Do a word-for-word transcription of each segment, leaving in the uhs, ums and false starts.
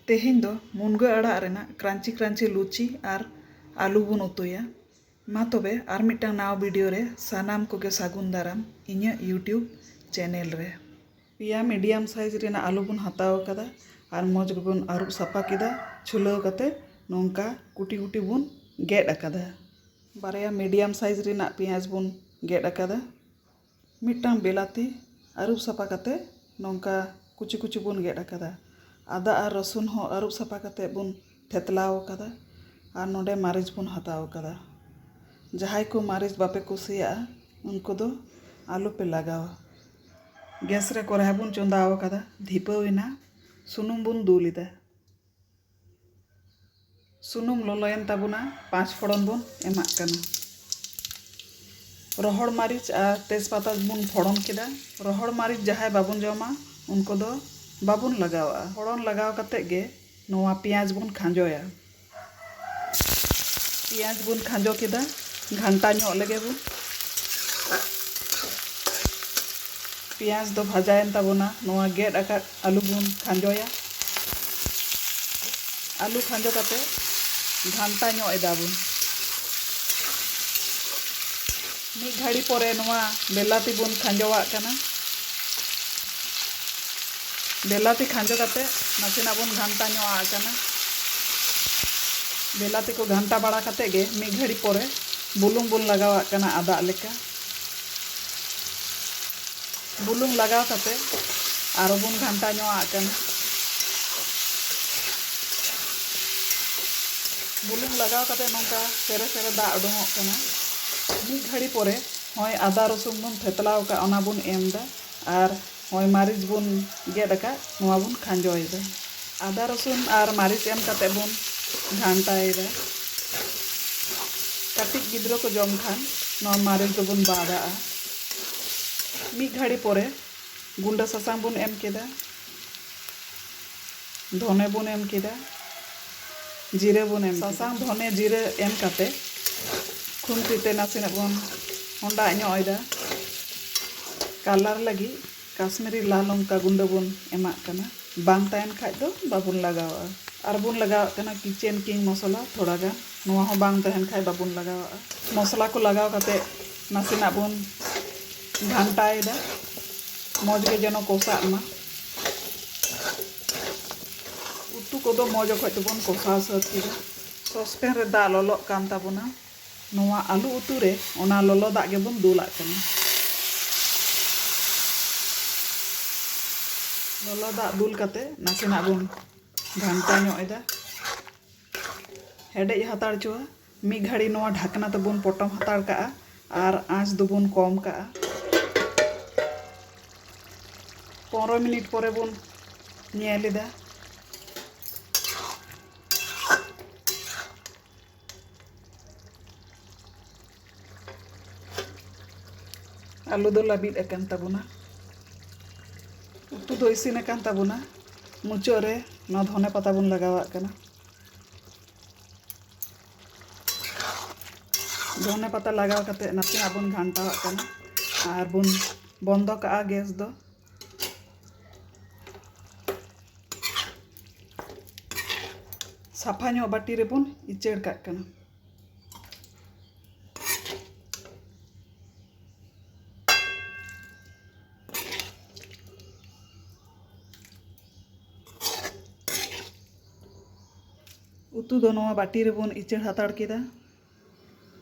ᱛᱮᱦᱮᱧ ᱫᱚ ᱢᱩᱱᱜᱟᱹ ᱟᱲᱟᱜ ᱨᱮᱱᱟᱜ ᱠᱨᱟᱧᱪᱤ ᱠᱨᱟᱧᱪᱤ ᱞᱩᱪᱤ ᱟᱨ ᱟᱹᱞᱩ ᱵᱚᱱ ᱩᱛᱩᱭᱟ᱾ ᱢᱟ ᱛᱚᱵᱮ ᱟᱨ ᱢᱤᱫᱴᱟᱝ ᱱᱟᱣᱟ ᱵᱷᱤᱰᱤᱭᱳ ᱨᱮ ᱥᱟᱱᱟᱢ ᱠᱚᱜᱮ ᱥᱟᱹᱜᱩᱱ ᱫᱟᱨᱟᱢ ᱤᱧᱟᱹᱜ YouTube ᱪᱮᱱᱮᱞ ᱨᱮ᱾ ᱯᱮᱭᱟ ᱢᱤᱰᱤᱭᱟᱢ ᱥᱟᱭᱤᱡᱽ ᱨᱮᱱᱟᱜ ᱟᱹᱞᱩ ᱵᱚᱱ ᱦᱟᱛᱟᱣ ᱟᱠᱟᱫᱟ ᱟᱨ ᱢᱚᱡᱽ ᱜᱮᱵᱚᱱ ᱟᱹᱨᱩᱵ ᱥᱟᱯᱷᱟ ᱠᱮᱫᱟ᱾ ᱪᱷᱩᱞᱟᱹᱣ ᱠᱟᱛᱮ ᱱᱚᱝᱠᱟ ᱠᱩᱴᱤ ᱠᱩᱴᱤ ᱵᱚᱱ ᱜᱮᱫ ᱟᱠᱟᱫᱟ᱾ ᱵᱟᱨᱭᱟ ᱢᱤᱰᱤᱭᱟᱢ ᱥᱟᱭᱤᱡᱽ ᱨᱮᱱᱟᱜ ᱯᱮᱸᱭᱟᱡᱽ ᱵᱚᱱ ᱜᱮᱫ ᱟᱠᱟᱫᱟ᱾ ᱢᱤᱫᱴᱟᱝ ᱵᱮᱞᱟᱛᱤ ᱟᱹᱨᱩᱵ ᱥᱟᱯᱷᱟ ᱠᱟᱛᱮ ᱱᱚᱝᱠᱟ ᱠᱩᱪᱤ ᱠᱩᱪᱤ ᱵᱚᱱ ᱜᱮᱫ ᱟᱠᱟᱫᱟ᱾ ᱟᱫᱟ ᱟᱨ ᱨᱟᱹᱥᱩᱱ ᱦᱚᱸ ᱟᱹᱨᱩᱵ ᱥᱟᱯᱷᱟ ᱠᱟᱛᱮ ᱵᱚᱱ ᱛᱷᱮᱛᱞᱟᱣ ᱟᱠᱟᱫᱟ᱾ ᱟᱨ ᱱᱚᱰᱮ ᱢᱟᱹᱨᱤᱪ ᱵᱚᱱ ᱦᱟᱛᱟᱣ ᱟᱠᱟᱫᱟ᱾ ᱡᱟᱦᱟᱸᱭ ᱠᱚ ᱢᱟᱹᱨᱤᱪ ᱵᱟᱯᱮ ᱠᱩᱥᱤᱭᱟᱜᱼᱟ, ᱩᱱᱠᱩ ᱫᱚ ᱟᱞᱚ ᱯᱮ ᱞᱟᱜᱟᱣᱟ᱾ ᱜᱮᱥ ᱨᱮ ᱠᱚᱲᱦᱟ ᱵᱚᱱ ᱪᱚᱸᱫᱟᱣ ᱟᱠᱟᱫᱟ, ᱫᱷᱤᱯᱟᱹᱣ ᱮᱱᱟ, ᱥᱩᱱᱩᱢ ᱵᱚᱱ ᱫᱩᱞ ᱮᱫᱟ᱾ ᱥᱩᱱᱩᱢ ᱞᱚᱞᱚᱭᱮᱱ ᱛᱟᱵᱚᱱᱟ, ᱯᱟᱸᱪ ᱯᱷᱚᱲᱚᱱ ᱵᱚᱱ ᱮᱢᱟᱜ ᱠᱟᱱᱟ᱾ ᱨᱚᱦᱚᱲ ᱢᱟᱹᱨᱤᱪ ᱟᱨ ᱛᱮᱡᱽᱯᱟᱛᱟ ᱵᱚᱱ ᱯᱷᱚᱲᱚᱱ ᱠᱮᱫᱟ᱾ ᱨᱚᱦᱚᱲ ᱢᱟᱹᱨᱤᱪ ᱡᱟᱦᱟᱸᱭ ᱵᱟᱵᱚᱱ ᱡᱚᱢᱟ, ᱩᱱᱠᱩ ᱫᱚ ᱵᱟᱵᱚᱱ ᱞᱟᱜᱟᱣᱟᱜᱼᱟ᱾ ᱯᱷᱚᱲᱚᱱ ᱞᱟᱜᱟᱣ ᱠᱟᱛᱮ ᱜᱮ ᱱᱚᱣᱟ ᱯᱮᱸᱭᱟᱡᱽ ᱵᱚᱱ ᱠᱷᱟᱸᱡᱚᱭᱟ᱾ ᱯᱮᱸᱭᱟᱡᱽ ᱵᱚᱱ ᱠᱷᱟᱸᱡᱚ ᱠᱮᱫᱟ, ᱜᱷᱟᱱᱴᱟ ᱧᱚᱜ ᱞᱮᱜᱮ ᱵᱚᱱ᱾ ᱯᱮᱸᱭᱟᱡᱽ ᱫᱚ ᱵᱷᱟᱡᱟᱭᱮᱱ ᱛᱟᱵᱚᱱᱟ᱾ ᱱᱚᱣᱟ ᱜᱮᱫ ᱟᱠᱟᱫ ᱟᱹᱞᱩ ᱵᱚᱱ ᱠᱷᱟᱸᱡᱚᱭᱟ᱾ ᱟᱹᱞᱩ ᱠᱷᱟᱸᱡᱚ ᱠᱟᱛᱮ ᱜᱷᱟᱱᱴᱟ ᱧᱚᱜ ᱮᱫᱟ ᱵᱚᱱ᱾ ᱢᱤᱫ ᱜᱷᱟᱹᱲᱤ ᱯᱚᱨᱮ ᱱᱚᱣᱟ ᱵᱮᱞᱟᱛᱤ ᱵᱚᱱ ᱠᱷᱟᱸᱡᱚᱣᱟᱜ ᱠᱟᱱᱟ᱾ ᱵᱮᱞᱟᱛᱤ ᱠᱷᱟᱸᱡᱚ ᱠᱟᱛᱮ ᱱᱟᱥᱮᱱᱟᱜ ᱵᱚᱱ ᱜᱷᱟᱱᱴᱟ ᱧᱚᱜ ᱟᱜ ᱠᱟᱱᱟ᱾ ᱵᱮᱞᱟᱛᱤ ᱠᱚ ᱜᱷᱟᱱᱴᱟ ᱵᱟᱲᱟ ᱠᱟᱛᱮ ᱜᱮ ᱢᱤᱫ ᱜᱷᱟᱹᱲᱤ ᱯᱚᱨᱮ ᱵᱩᱞᱩᱝ ᱵᱚᱱ ᱞᱟᱜᱟᱣᱟᱜ ᱠᱟᱱᱟ ᱟᱫᱟᱜ ᱞᱮᱠᱟ᱾ ᱵᱩᱞᱩᱝ ᱞᱟᱜᱟᱣ ᱠᱟᱛᱮ ᱟᱨᱚ ᱵᱚᱱ ᱜᱷᱟᱱᱴᱟ ᱧᱚᱜ ᱟᱜ ᱠᱟᱱᱟ᱾ ᱵᱩᱞᱩᱝ ᱞᱟᱜᱟᱣ ᱠᱟᱛᱮ ᱱᱚᱝᱠᱟ ᱥᱮᱨᱮ ᱥᱮᱨᱮ ᱫᱟᱜ ᱩᱰᱩᱝᱚᱜ ᱠᱟᱱᱟ᱾ ᱢᱤᱫ ᱜᱷᱟᱹᱲᱤ ᱯᱚᱨᱮ ᱦᱚᱸᱜᱼᱚᱭ ᱟᱫᱟ ᱨᱚᱥᱩᱱ ᱵᱚᱱ ᱛᱷᱮᱛᱞᱟᱣ ᱟᱠᱟᱫ, ᱚᱱᱟ ᱵᱚᱱ ᱮᱢ ᱮᱫᱟ᱾ ᱟᱨ ᱦᱚᱸᱜᱼᱚᱭ ᱢᱟᱹᱨᱤᱪ ᱵᱚᱱ ᱜᱮᱫ ᱟᱠᱟᱫ, ᱱᱚᱣᱟ ᱵᱚᱱ ᱠᱷᱟᱸᱡᱚᱭᱮᱫᱟ᱾ ᱟᱫᱟ ᱨᱚᱥᱩᱱ ᱟᱨ ᱢᱟᱹᱨᱤᱪ ᱮᱢ ᱠᱟᱛᱮ ᱵᱚᱱ ᱜᱷᱟᱱᱴᱟᱭᱮᱫᱟ᱾ ᱠᱟᱹᱴᱤᱡ ᱜᱤᱫᱽᱨᱟᱹ ᱠᱚ ᱡᱚᱢ ᱠᱷᱟᱱ ᱱᱚᱣᱟ ᱢᱟᱹᱨᱤᱪ ᱫᱚᱵᱚᱱ ᱵᱟᱫᱟᱜᱼᱟ᱾ ᱢᱤᱫ ᱜᱷᱟᱹᱲᱤ ᱯᱚᱨᱮ ᱜᱩᱸᱰᱟᱹ ᱥᱟᱥᱟᱝ ᱵᱚᱱ ᱮᱢ ᱠᱮᱫᱟ, ᱫᱷᱚᱱᱮ ᱵᱚᱱ ᱮᱢ ᱠᱮᱫᱟ, ᱡᱤᱨᱟᱹ ᱵᱚᱱ ᱮᱢ ᱠᱮᱫᱟ᱾ ᱥᱟᱥᱟᱝ, ᱫᱷᱚᱱᱮ, ᱡᱤᱨᱟᱹ ᱮᱢ ᱠᱟᱛᱮ ᱠᱷᱩᱱᱴᱤ ᱛᱮ ᱱᱟᱥᱮᱱᱟᱜ ᱵᱚᱱ ᱦᱚᱸᱰᱟᱜ ᱧᱚᱜ ᱮᱫᱟ᱾ ᱠᱟᱞᱟᱨ ᱞᱟᱹᱜᱤᱫ ᱠᱟᱥᱢᱤᱨᱤ ᱞᱟᱞ ᱞᱚᱝᱠᱟ ᱜᱩᱸᱰᱟᱹ ᱵᱚᱱ ᱮᱢᱟᱜ ᱠᱟᱱᱟ᱾ ᱵᱟᱝ ᱛᱟᱦᱮᱱ ᱠᱷᱟᱡ ᱫᱚ ᱵᱟᱵᱚᱱ ᱞᱟᱜᱟᱣᱟᱜᱼᱟ᱾ ᱟᱨ ᱵᱚᱱ ᱞᱟᱜᱟᱣᱟᱜ ᱠᱟᱱᱟ ᱠᱤᱪᱮᱱ ᱠᱤᱝ ᱢᱚᱥᱞᱟ ᱛᱷᱚᱲᱟ ᱜᱟᱱ, ᱱᱚᱣᱟ ᱦᱚᱸ ᱵᱟᱝ ᱛᱟᱦᱮᱱ ᱠᱷᱟᱡ ᱵᱟᱵᱚᱱ ᱞᱟᱜᱟᱣᱟᱜᱼᱟ᱾ ᱢᱚᱥᱞᱟ ᱠᱚ ᱞᱟᱜᱟᱣ ᱠᱟᱛᱮ ᱱᱟᱥᱮᱱᱟᱜ ᱵᱚᱱ ᱜᱷᱟᱱᱴᱟᱭᱮᱫᱟ, ᱢᱚᱡᱽ ᱜᱮ ᱡᱮᱱᱚ ᱠᱚᱥᱟᱜ ᱢᱟ᱾ ᱩᱛᱩ ᱠᱚᱫᱚ ᱢᱚᱡᱽ ᱚᱠᱚᱡ ᱛᱮᱵᱚᱱ ᱠᱚᱥᱟᱣ ᱥᱟᱹᱛ ᱠᱮᱫᱟ᱾ ᱥᱚᱥᱯᱮᱱ ᱨᱮ ᱫᱟᱜ ᱞᱚᱞᱚᱜ ᱠᱟᱱ ᱛᱟᱵᱚᱱᱟ᱾ ᱱᱚᱣᱟ ᱟᱹᱞᱩ ᱩᱛᱩ ᱨᱮ ᱚᱱᱟ ᱞᱚᱞᱚ ᱫᱟᱜ ᱜᱮᱵᱚᱱ ᱫᱩᱞᱟᱜ ᱠᱟᱱᱟ᱾ ᱞᱚᱞᱚ ᱫᱟᱜ ᱫᱩᱞ ᱠᱟᱛᱮ ᱱᱟᱥᱮᱱᱟᱜ ᱵᱚᱱ ᱜᱷᱟᱱᱴᱟ ᱧᱚᱜ ᱮᱫᱟ, ᱦᱮᱰᱮᱡ ᱦᱟᱛᱟᱲ ᱦᱚᱪᱚᱣᱟ᱾ ᱢᱤᱫ ᱜᱷᱟᱹᱲᱤ ᱱᱚᱣᱟ ᱰᱷᱟᱠᱱᱟ ᱛᱮᱵᱚᱱ ᱯᱚᱴᱚᱢ ᱦᱟᱛᱟᱲ ᱠᱟᱜᱼᱟ ᱟᱨ ᱟᱸᱪ ᱫᱚᱵᱚᱱ ᱠᱚᱢ ᱠᱟᱜᱼᱟ᱾ ᱯᱚᱱᱨᱚ ᱢᱤᱱᱤᱴ ᱯᱚᱨᱮ ᱵᱚᱱ ᱧᱮᱞ ᱮᱫᱟ᱾ ᱟᱹᱞᱩ ᱫᱚ ᱞᱟᱹᱵᱤᱫ ᱟᱠᱟᱱ ᱛᱟᱵᱚᱱᱟ, ᱩᱛᱩ ᱫᱚ ᱤᱥᱤᱱ ᱟᱠᱟᱱ ᱛᱟᱵᱚᱱᱟ᱾ ᱢᱩᱪᱟᱹᱫ ᱨᱮ ᱱᱚᱣᱟ ᱫᱷᱚᱱᱮ ᱯᱟᱛᱟ ᱵᱚᱱ ᱞᱟᱜᱟᱣᱟᱜ ᱠᱟᱱᱟ᱾ ᱫᱷᱚᱱᱮ ᱯᱟᱛᱟ ᱞᱟᱜᱟᱣ ᱠᱟᱛᱮ ᱱᱟᱥᱮᱱᱟᱜ ᱵᱚᱱ ᱜᱷᱟᱱᱴᱟᱣᱟᱜ ᱠᱟᱱᱟ ᱟᱨ ᱵᱚᱱ ᱵᱚᱱᱫᱚ ᱠᱟᱜᱼᱟ ᱜᱮᱥ ᱫᱚ᱾ ᱥᱟᱯᱷᱟ ᱧᱚᱜ ᱵᱟᱹᱴᱤ ᱨᱮᱵᱚᱱ ᱤᱪᱟᱹᱲ ᱠᱟᱜ ᱠᱟᱱᱟ᱾ ᱩᱛᱩ ᱫᱚ ᱱᱚᱣᱟ ᱵᱟᱹᱴᱤ ᱨᱮᱵᱚᱱ ᱤᱪᱟᱹᱲ ᱦᱟᱛᱟᱲ ᱠᱮᱫᱟ᱾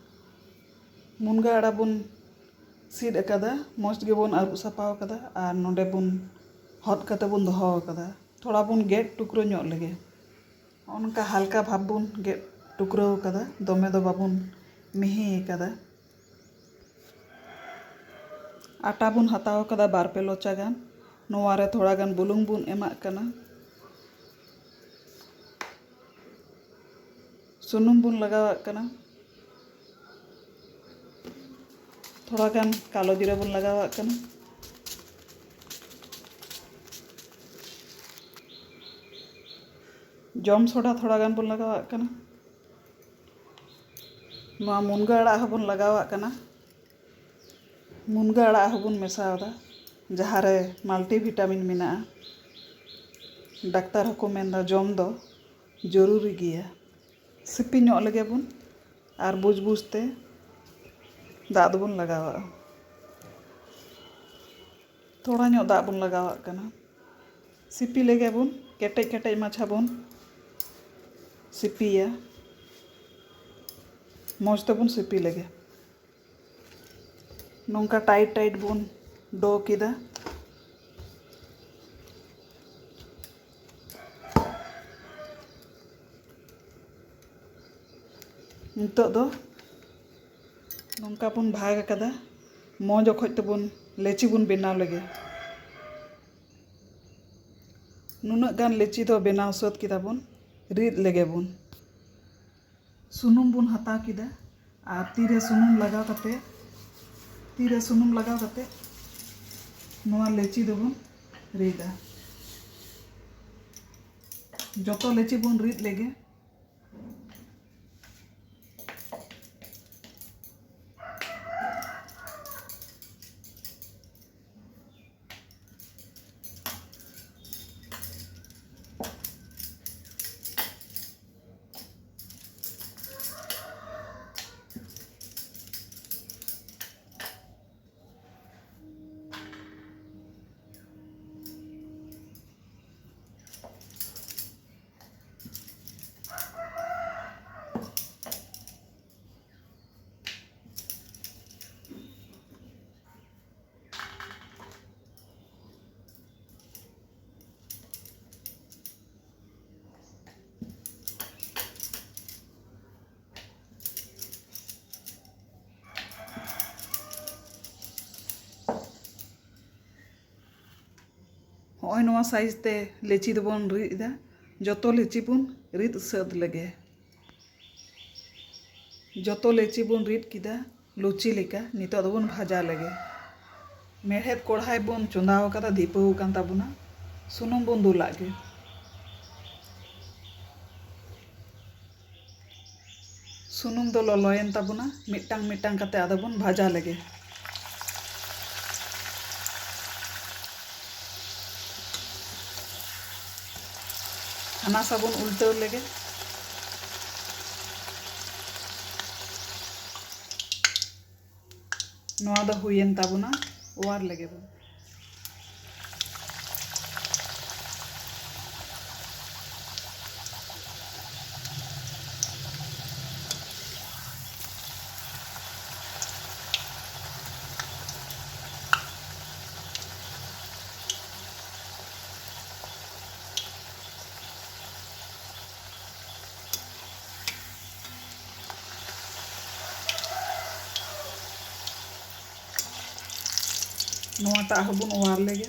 ᱢᱩᱱᱜᱟᱹ ᱟᱲᱟᱜ ᱵᱚᱱ ᱥᱤᱫ ᱟᱠᱟᱫᱟ, ᱢᱚᱡᱽ ᱜᱮᱵᱚᱱ ᱟᱹᱨᱩᱵ ᱥᱟᱯᱷᱟ ᱟᱠᱟᱫᱟ ᱟᱨ ᱱᱚᱰᱮ ᱵᱚᱱ ᱦᱚᱫ ᱠᱟᱛᱮ ᱵᱚᱱ ᱫᱚᱦᱚ ᱟᱠᱟᱫᱟ᱾ ᱛᱷᱚᱲᱟ ᱵᱚᱱ ᱜᱮᱫ ᱴᱩᱠᱨᱟᱹ ᱧᱚᱜ ᱞᱮᱜᱮ᱾ ᱚᱱᱠᱟ ᱦᱟᱞᱠᱟ ᱵᱷᱟᱵᱽ ᱵᱚᱱ ᱜᱮᱫ ᱴᱩᱠᱨᱟᱹᱣ ᱟᱠᱟᱫᱟ, ᱫᱚᱢᱮ ᱫᱚ ᱵᱟᱵᱚᱱ ᱢᱤᱦᱤ ᱟᱠᱟᱫᱟ᱾ ᱟᱴᱟ ᱵᱚᱱ ᱦᱟᱛᱟᱣ ᱟᱠᱟᱫᱟ ᱵᱟᱨ ᱯᱮ ᱞᱚᱪᱟ ᱜᱟᱱ᱾ ᱱᱚᱣᱟ ᱨᱮ ᱛᱷᱚᱲᱟ ᱜᱟᱱ ᱵᱩᱞᱩᱝ ᱵᱚᱱ ᱮᱢᱟᱜ ᱠᱟᱱᱟ᱾ ᱥᱩᱱᱩᱢ ᱵᱚᱱ ᱞᱟᱜᱟᱣᱟᱜ ᱠᱟᱱᱟ᱾ ᱛᱷᱚᱲᱟ ᱜᱟᱱ ᱠᱟᱞᱳ ᱡᱤᱨᱟᱹ ᱵᱚᱱ ᱞᱟᱜᱟᱣᱟᱜ ᱠᱟᱱᱟ᱾ ᱡᱚᱢ ᱥᱚᱰᱟ ᱛᱷᱚᱲᱟ ᱜᱟᱱ ᱵᱚᱱ ᱞᱟᱜᱟᱣᱟᱜ ᱠᱟᱱᱟ᱾ ᱱᱚᱣᱟ ᱢᱩᱱᱜᱟᱹ ᱟᱲᱟᱜ ᱦᱚᱸᱵᱚᱱ ᱞᱟᱜᱟᱣᱟᱜ ᱠᱟᱱᱟ᱾ ᱢᱩᱱᱜᱟᱹ ᱟᱲᱟᱜ ᱦᱚᱸᱵᱚᱱ ᱢᱮᱥᱟᱣᱫᱟ, ᱡᱟᱦᱟᱸ ᱨᱮ multivitamin ᱢᱮᱱᱟᱜᱼᱟ᱾ ᱰᱟᱠᱛᱟᱨ ᱦᱚᱸᱠᱚ ᱢᱮᱱᱫᱟ ᱡᱚᱢ ᱫᱚ ᱡᱚᱨᱩᱨᱤ ᱜᱮᱭᱟ᱾ ᱥᱤᱯᱤ ᱧᱚᱜ ᱞᱮᱜᱮ ᱵᱚᱱ ᱟᱨ ᱵᱩᱡᱽ ᱵᱩᱡᱽ ᱛᱮ ᱫᱟᱜ ᱫᱚᱵᱚᱱ ᱞᱟᱜᱟᱣᱟᱜᱼᱟ᱾ ᱛᱷᱚᱲᱟ ᱧᱚᱜ ᱫᱟᱜ ᱵᱚᱱ ᱞᱟᱜᱟᱣᱟᱜ ᱠᱟᱱᱟ᱾ ᱥᱤᱯᱤ ᱞᱮᱜᱮ ᱵᱚᱱ, ᱠᱮᱴᱮᱡ ᱠᱮᱴᱮᱡ ᱢᱟᱪᱷᱟ ᱵᱚᱱ ᱥᱤᱯᱤᱭᱟ᱾ ᱢᱚᱡᱽ ᱛᱮᱵᱚᱱ ᱥᱤᱯᱤ ᱞᱮᱜᱮ᱾ ᱱᱚᱝᱠᱟ ᱴᱟᱭᱤᱴ ᱴᱟᱭᱤᱴ ᱵᱚᱱ ᱰᱚ ᱠᱮᱫᱟ᱾ ᱱᱤᱛᱚᱜ ᱫᱚ ᱱᱚᱝᱠᱟ ᱵᱚᱱ ᱵᱷᱟᱜᱽ ᱟᱠᱟᱫᱟ᱾ ᱢᱚᱡᱽ ᱚᱠᱚᱡ ᱛᱮᱵᱚᱱ ᱞᱮᱪᱤ ᱵᱚᱱ ᱵᱮᱱᱟᱣ ᱞᱮᱜᱮ᱾ ᱱᱩᱱᱟᱹᱜ ᱜᱟᱱ ᱞᱮᱪᱤ ᱫᱚ ᱵᱮᱱᱟᱣ ᱥᱟᱹᱛ ᱠᱮᱫᱟ ᱵᱚᱱ᱾ ᱨᱤᱫ ᱞᱮᱜᱮ ᱵᱚᱱ᱾ ᱥᱩᱱᱩᱢ ᱵᱚᱱ ᱦᱟᱛᱟᱣ ᱠᱮᱫᱟ ᱟᱨ ᱛᱤᱨᱮ ᱥᱩᱱᱩᱢ ᱞᱟᱜᱟᱣ ᱠᱟᱛᱮ, ᱛᱤᱨᱮ ᱥᱩᱱᱩᱢ ᱞᱟᱜᱟᱣ ᱠᱟᱛᱮ ᱱᱚᱣᱟ ᱞᱮᱪᱤ ᱫᱚᱵᱚᱱ ᱨᱤᱫᱟ᱾ ᱡᱚᱛᱚ ᱞᱮᱪᱤ ᱵᱚᱱ ᱨᱤᱫ ᱞᱮᱜᱮ᱾ ᱦᱚᱸᱜᱼᱚᱭ ᱱᱚᱣᱟ ᱥᱟᱭᱤᱡ ᱛᱮ ᱞᱮᱪᱤ ᱫᱚᱵᱚᱱ ᱨᱤᱫ ᱮᱫᱟ᱾ ᱡᱚᱛᱚ ᱞᱮᱪᱤ ᱵᱚᱱ ᱨᱤᱫ ᱥᱟᱹᱛ ᱞᱮᱜᱮ᱾ ᱡᱚᱛᱚ ᱞᱮᱪᱤ ᱵᱚᱱ ᱨᱤᱫ ᱠᱮᱫᱟ ᱞᱩᱪᱤ ᱞᱮᱠᱟ᱾ ᱱᱤᱛᱚᱜ ᱫᱚᱵᱚᱱ ᱵᱷᱟᱡᱟ ᱞᱮᱜᱮ᱾ ᱢᱮᱲᱦᱮᱫ ᱠᱚᱲᱦᱟᱭ ᱵᱚᱱ ᱪᱚᱸᱫᱟᱣ ᱟᱠᱟᱫᱟ, ᱫᱷᱤᱯᱟᱹᱣ ᱟᱠᱟᱱ ᱛᱟᱵᱚᱱᱟ᱾ ᱥᱩᱱᱩᱢ ᱵᱚᱱ ᱫᱩᱞᱟᱜ ᱜᱮ᱾ ᱥᱩᱱᱩᱢ ᱫᱚ ᱞᱚᱞᱚᱭᱮᱱ ᱛᱟᱵᱚᱱᱟ᱾ ᱢᱤᱫᱴᱟᱝ ᱢᱤᱫᱴᱟᱝ ᱠᱟᱛᱮ ᱟᱫᱚ ᱵᱚᱱ ᱵᱷᱟᱡᱟ ᱞᱮᱜᱮ᱾ ᱦᱟᱱᱟ ᱥᱟ ᱵᱚᱱ ᱩᱞᱴᱟᱹᱣ ᱞᱮᱜᱮ᱾ ᱱᱚᱣᱟ ᱫᱚ ᱦᱩᱭᱮᱱ ᱛᱟᱵᱚᱱᱟ, ᱚᱣᱟᱨ ᱞᱮᱜᱮ ᱵᱚᱱ᱾ ᱱᱚᱣᱟᱴᱟᱜ ᱦᱚᱸᱵᱚᱱ ᱚᱣᱟᱨ ᱞᱮᱜᱮ᱾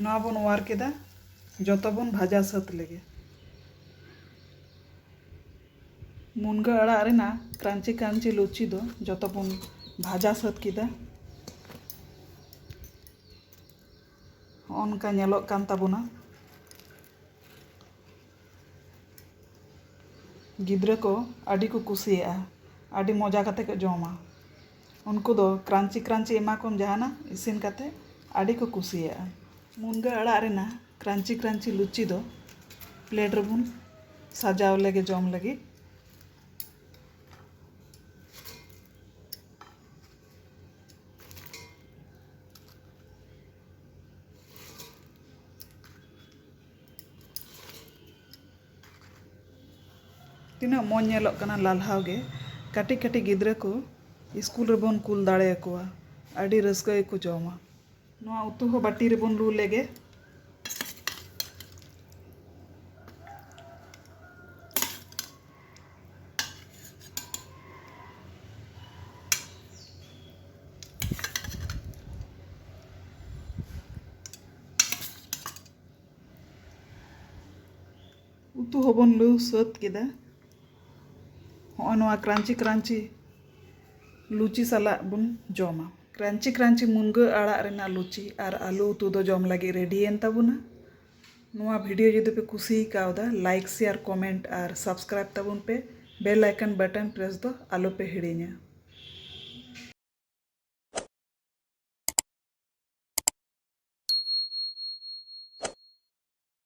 ᱱᱚᱣᱟ ᱵᱚᱱ ᱚᱣᱟᱨ ᱠᱮᱫᱟ, ᱡᱚᱛᱚ ᱵᱚᱱ ᱵᱷᱟᱡᱟ ᱥᱟᱹᱛ ᱞᱮᱜᱮ᱾ ᱢᱩᱱᱜᱟᱹ ᱟᱲᱟᱜ ᱨᱮᱱᱟᱜ ᱠᱨᱟᱧᱪᱤ ᱠᱨᱟᱧᱪᱤ ᱞᱩᱪᱤ ᱫᱚ ᱡᱚᱛᱚ ᱵᱚᱱ ᱵᱷᱟᱡᱟ ᱥᱟᱹᱛ ᱠᱮᱫᱟ᱾ ᱦᱚᱸᱜᱼᱚ ᱱᱚᱝᱠᱟ ᱧᱮᱞᱚᱜ ᱠᱟᱱ ᱛᱟᱵᱚᱱᱟ᱾ ᱜᱤᱫᱽᱨᱟᱹ ᱠᱚ ᱟᱹᱰᱤ ᱠᱚ ᱠᱩᱥᱤᱭᱟᱜᱼᱟ, ᱟᱹᱰᱤ ᱢᱚᱡᱟ ᱠᱟᱛᱮ ᱠᱚ ᱡᱚᱢᱟ᱾ ᱩᱱᱠᱩ ᱫᱚ ᱠᱨᱟᱧᱪᱤ ᱠᱨᱟᱧᱪᱤ ᱮᱢᱟ ᱠᱚᱢ ᱡᱟᱦᱟᱱᱟᱜ, ᱤᱥᱤᱱ ᱠᱟᱛᱮ ᱟᱹᱰᱤ ᱠᱚ ᱠᱩᱥᱤᱭᱟᱜᱼᱟ᱾ ᱢᱩᱱᱜᱟᱹ ᱟᱲᱟᱜ ᱨᱮᱱᱟᱜ ᱠᱨᱟᱧᱪᱤ ᱠᱨᱟᱧᱪᱤ ᱞᱩᱪᱤ ᱫᱚ ᱯᱞᱮᱴ ᱨᱮᱵᱚᱱ ᱥᱟᱡᱟᱣ ᱞᱮᱜᱮ ᱡᱚᱢ ᱞᱟᱹᱜᱤᱫ᱾ ᱛᱤᱱᱟᱹᱜ ᱢᱚᱡᱽ ᱧᱮᱞᱚᱜ ᱠᱟᱱᱟ ᱞᱟᱞᱦᱟᱣ ᱜᱮ᱾ ᱠᱟᱹᱴᱤᱡ ᱠᱟᱹᱴᱤᱡ ᱜᱤᱫᱽᱨᱟᱹ ᱠᱚ ᱥᱠᱩᱞ ᱨᱮᱵᱚᱱ ᱠᱩᱞ ᱫᱟᱲᱮᱭᱟᱠᱚᱣᱟ, ᱟᱹᱰᱤ ᱨᱟᱹᱥᱠᱟᱹ ᱜᱮᱠᱚ ᱡᱚᱢᱟ᱾ ᱱᱚᱣᱟ ᱩᱛᱩ ᱦᱚᱸ ᱵᱟᱹᱴᱤ ᱨᱮᱵᱚᱱ ᱞᱩ ᱞᱮᱜᱮ᱾ ᱩᱛᱩ ᱦᱚᱸᱵᱚᱱ ᱞᱩ ᱥᱟᱹᱛ ᱠᱮᱫᱟ᱾ ᱦᱚᱸᱜᱼᱚᱭ ᱱᱚᱣᱟ ᱠᱨᱟᱧᱪᱤ ᱠᱨᱟᱧᱪᱤ ᱞᱩᱪᱤ ᱥᱟᱞᱟᱜ ᱵᱚᱱ ᱡᱚᱢᱟ᱾ ᱠᱨᱟᱧᱪᱤ ᱠᱨᱟᱧᱪᱤ ᱢᱩᱱᱜᱟᱹ ᱟᱲᱟᱜ ᱨᱮᱱᱟᱜ ᱞᱩᱪᱤ ᱟᱨ ᱟᱹᱞᱩ ᱩᱛᱩ ᱫᱚ ᱡᱚᱢ ᱞᱟᱹᱜᱤᱫ ᱨᱮᱰᱤᱭᱮᱱ ᱛᱟᱵᱚᱱᱟ᱾ ᱱᱚᱣᱟ ᱵᱷᱤᱰᱤᱭᱳ ᱡᱩᱫᱤ ᱯᱮ ᱠᱩᱥᱤ ᱠᱟᱣᱫᱟ, ᱞᱟᱭᱤᱠ, ᱥᱮᱭᱟᱨ, ᱠᱚᱢᱮᱱᱴ ᱟᱨ ᱥᱟᱵᱥᱠᱨᱟᱭᱤᱵ ᱛᱟᱵᱚᱱ ᱯᱮ᱾ ᱵᱮᱞ ᱟᱭᱠᱚᱱ ᱵᱟᱴᱚᱱ ᱯᱨᱮᱥ ᱫᱚ ᱟᱞᱚ ᱯᱮ ᱦᱤᱲᱤᱧᱟ᱾